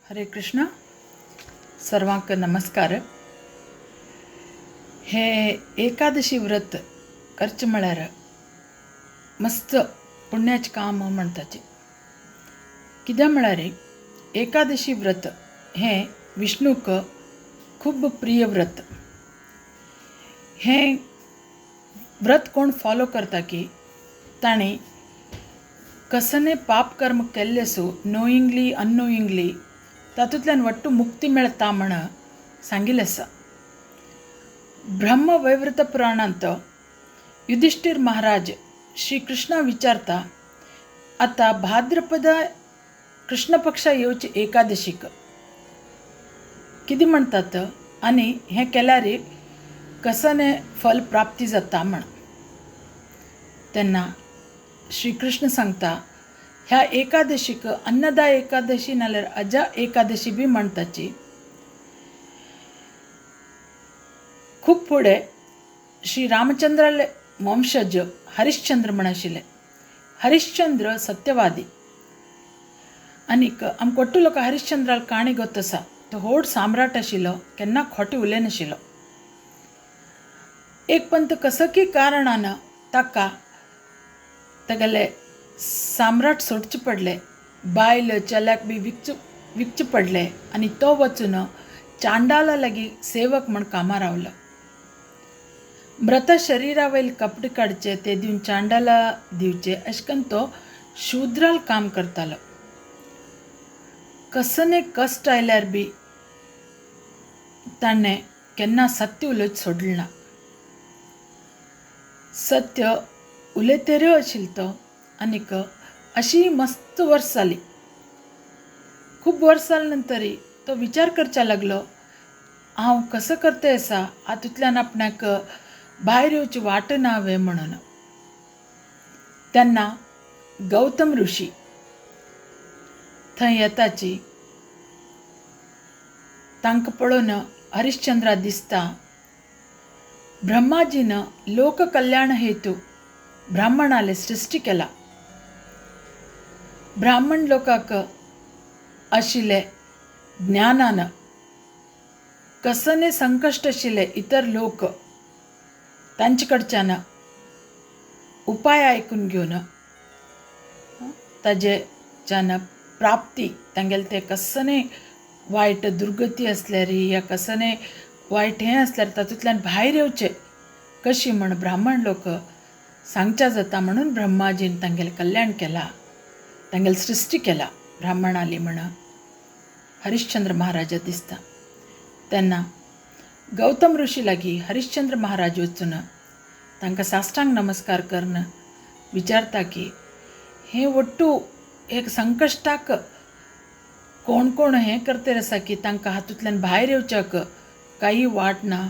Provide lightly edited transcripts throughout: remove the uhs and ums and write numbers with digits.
हरे कृष्णा. सर्वांक नमस्कार. हे एकादशी व्रत करचें म्हळ्यार मस्त पुण्याचें काम म्हणटाचें. कित्याक म्हळ्यार एकादशी व्रत हें विष्णूक खूब प्रिय व्रत. हें व्रत कोण फॉलो करता की ताणें कसलें पाप कर्म केल्लें आसूं, नोइंगली अननोइंगली, तातूंतल्यान वट्टू मुक्ती मेळटा म्हण सांगिल्लें आसा. ब्रह्मवैवर्त पुराणांत युधिश्टीर महाराज श्री कृष्णा विचारता, आतां भाद्रपद कृष्ण पक्षा येवचे एकादशीक कितें म्हणटात आनी हें केल्यार कसलें फल प्राप्ती जाता म्हण. तेन्ना श्रीकृष्ण सांगता, ह्या एकादशीक अन्नदा एकादशी नाल्यार अजा एकादशी बी म्हणटाची. खूब फुडें श्री रामचंद्राले वंशज हरिश्चंद्र म्हण आशिल्ले. हरिश्चंद्र सत्यवादी आनीक आमकां वट्टू लोक हरिश्चंद्राल काणी गोत आसा. तो व्हड साम्राट आशिल्लो, केन्ना खोटें उलयनाशिल्लो. एक पंत कसकी कारणान ताका तागेले साम्राट सोडचे पडले, बायल चल्याक बी विकचे पडले आनी तो वचून चांडाला लागीं सेवक म्हण कामां रावलो. मृत शरिरा वयल कपडे काडचे ते दिवन चांडाला दिवचे अशें करून तो शुद्राल काम करतालो. कसने कश्ट आयल्यार बी ताणें केन्ना सत्य उलोवचें सोडलें ना. सत्य उलयतरी आशिल्लो तो. आनीक अशी मस्त वर्स जाली. खूब वर्स जाले नंतरय तो विचार करच्या लागलो, हांव कसो करता आसा, हातूंतल्यान आपणाक भायर येवची वाट ना वे म्हणून. तेन्ना गौतम ऋषी थंय येताची. तांकां पळोवन हरिश्चंद्रा दिसता ब्रह्माजीन लोककल्याण हेतू ब्राह्मणाले सृश्टी केला. ब्राह्मण लोकांक आशिल्ले ज्ञानान कसने संकश्ट आशिल्ले इतर लोक तांचे कडच्यान उपाय आयकून घेवन ताजेच्यान प्राप्ती तांगेले ते कसने वायट दुर्गती आसल्यार या कसने वायट हें आसल्यार तातूंतल्यान भायर येवचें कशी म्हण ब्राह्मण लोक सांगच्या जाता म्हणून ब्रह्माजीन तांगेलें कल्याण केलां, तांगेलें सृश्टी केला ब्राह्मणाली म्हण हरिश्चंद्र महाराजा दिसता. तेन्ना गौतम ऋषी लागीं हरिश्चंद्र महाराज वचून तांकां साष्टांग नमस्कार करून विचारता की हें वट्टू एक संकश्टाक कोण कोण हें करतर आसा की तांकां हातूंतल्यान भायर येवच्याक कांय वाट ना,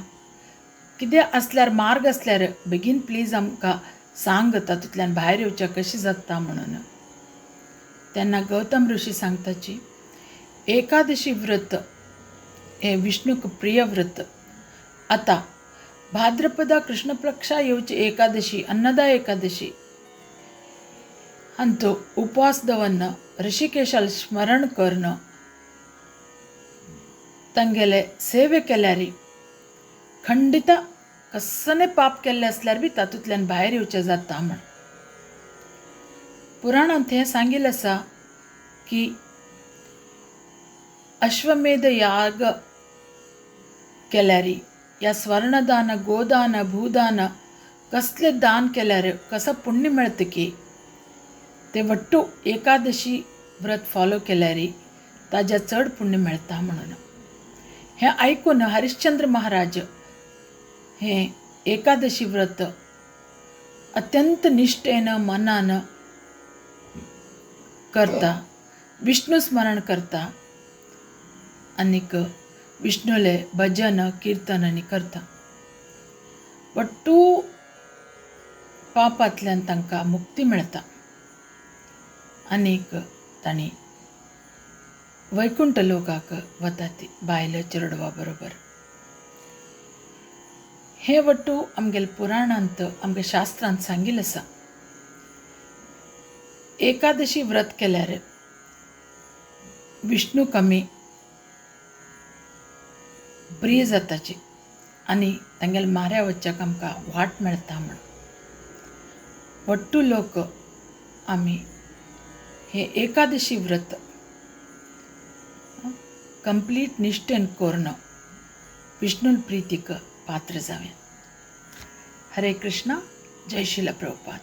कितें आसल्यार मार्ग आसल्यार बेगीन प्लीज आमकां सांग, तातूंतल्यान भायर येवच्याक कशें जाता म्हणून. तेन्ना गौतम ऋषी सांगताची, एकादशी व्रत हें विष्णूक प्रिय व्रत. आतां भाद्रपदा कृष्णपक्षा येवची एकादशी अन्नदा एकादशी हांचो उपवास दवरन ऋषिकेशाल स्मरण करून तांगेले सेवे केल्यार खंडित कसने पाप केल्लें आसल्यार बी तातूंतल्यान भायर येवचें जाता म्हण. पुराणांत हें सांगिल्लें आसा की अश्वमेध याग केल्यार या स्वर्णदान गोदान भूदान कसलें दान केल्यार कसो पुण्य मेळटा की ते वट्टू एकादशी व्रत फॉलो केल्यार ताज्या चड पुण्य मेळटा म्हणून. हें आयकून हरिश्चंद्र महाराज हें एकादशी व्रत अत्यंत निश्ठेन मनान करता, विष्णू स्मरण करता आनीक विष्णूले भजन किर्तन आनी करता. वट्टू पापांतल्यान तांकां मुक्ती मेळटा आनीक तांणी वैकुंठ लोकाक वता ती बायल चेडवा बरोबर. हें वट्टू आमगेले पुराणांत आमगे शास्त्रांत सांगिल्लें आसा. एकादशी व्रत केल्यार विष्णूक आमी प्रिय जाताची आनी तांगेले माऱ्या वच्च्याक आमकां वाट मेळटा म्हण वट्टू लोक आमी हे एकादशी व्रत कंप्लीट निश्ठेन करून विष्णून प्रितीक पात्र जावया. हरे कृष्णा. जय श्रील प्रभुपाद.